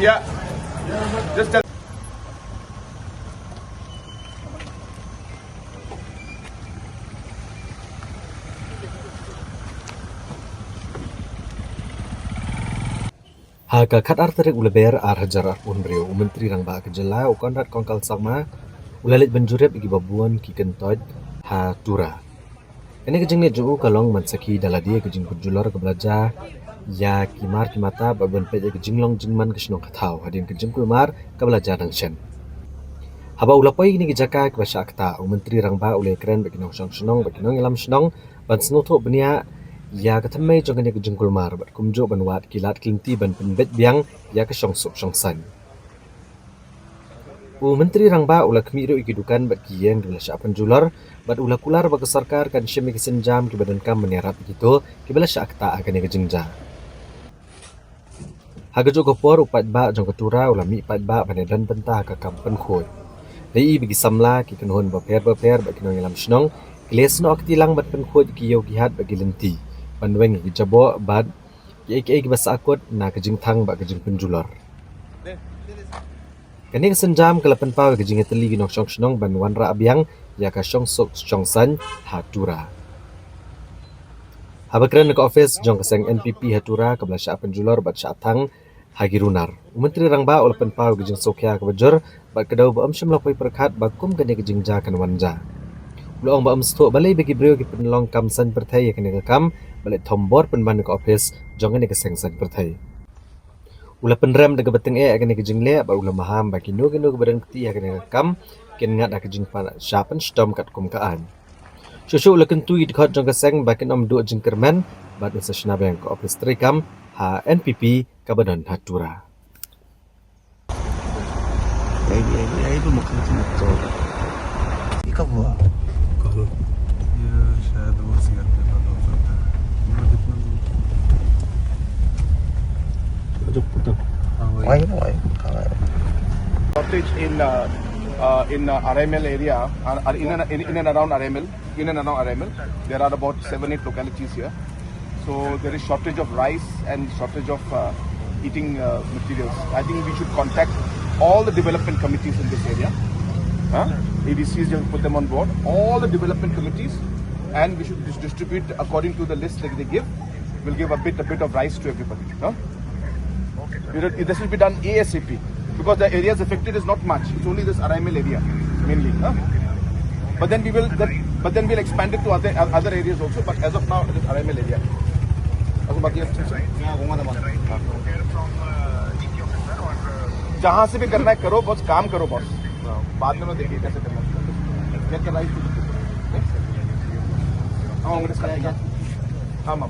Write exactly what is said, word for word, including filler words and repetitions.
Yeah. Just tell. Ha ka khatar tarik u Lber ar hajar arphew hynriew, u Myntri Rangbah ka jylla u Conrad Kongkal Sangma u la leit ban jurip ïa kiba bun ki kyntoit ha Tura. Kane ka jingleit jong u ka long ban sakhi da lade ka jingpynjulor kaba la jia ïa ki mar ki mata bad ban peit ïa ka jinglong jingman ka shnong ka thaw hadien ka jingkulmar kaba la jia dang shen. Haba u la poi kane ka jaka kaba shah ktah, u Myntri Rangbah u la ïakren bad ki nongshong shnong bad ki nongïalam shnong ban sngewthuh bniah ïa ka thymmei jong kane ka jingkulmar bad kumjuh ban wad ki lad ki lynti ban pynbeit biang ïa ka shongsuk shongsaiñ. U Myntri Rangbah u la khmih ruh ïa ki dukan bad ki ïing kiba la shah pynjulor bad u la kular ba ka sorkar kan shim ïa ki sienjam kiba donkam ban ïarap ïa kito kiba la shah ktah ha kane ka jingjia. Ha kajuh ka por u paidbah jong ka Tura u la mih paidbah ban ïadon bynta ha ka kam pynkhuid. La ïohi ba ki samla, ki kynhun bapher bapher bad ki nongïalam shnong ki la snoh kti lang ban pynkhuid ïa ki ïew ki hat bad ki lynti ban weng ïa ki jaboh bad kiei kiei kiba sahkut na ka jingthang bad ka jingpynjulor. Kane ka sienjam ka la pynpaw ïa ka jingïatylli ki nongshong shnong ban wanrah biang ïa ka shongsuk shongsaiñ ha Tura. Haba kren na ka ophis jong ka seng N P P ha Tura kaba la shah pynjulor bad shah thang ha ki runar, u Myntri Rangbah u la pynpaw ïa ka jingsngewkhia kaba jur bad ka daw ba ym shym la poi pyrkhat ba kum kane ka jingjia kan wan jia. U la ong ba ym sngewthuh balei ba ki briew ki pynlong kam saiñ pyrthei ïa kane ka kam ba leit thombor pynban ïa ka ophis jong kane ka seng saiñ pyrthei. U la pynrem da kaba tyngeh ïa kane ka jingleh bad u la maham ba kino kino kiba don kti ha kane ka kam kin ngat ha ka jingpynshah pynshitom katkum ka aiñ. Shuh shuh u la kyntu ïa ki dkhot jong ka seng ba kin ym duh jingkyrmen bad un sa shna biang ka ophis treikam ha N P P kaba don ha Tura. यही, यही, यही पे मुख्यमंत्री ने तो ये कब हुआ? ये शायद वो सीआरपीएफ वाला हो सकता है। मतलब कितना दूर? जो पता। हाँ, वही। Why, why? Shortage in, uh, uh, in, uh, R M L area, uh, uh, in and, in, in and around R M L, in and around R M L. There are about seven, eight localities here. So there is shortage of rice and shortage of, uh, eating, uh, materials. I think we should contact all the development committees in this area. Huh? A D Cs, just put them on board. All the development committees, and we should dis-, distribute according to the list that they give. We'll give a bit, a bit of rice to everybody. Huh? You know, this will be done A S A P because the areas affected is not much. It's only this R M L area mainly. Huh? But then we will, then, but then we'll expand it to other, other areas also. But as of now, it is R M L area. Also, बाकी आप ठीक से जहाँ से भी करना है करो, बस काम करो बॉस। बाद में मैं देखिए कैसे करना है। क्या करना है इसको? हाँ, कांग्रेस का। हाँ, हाँ।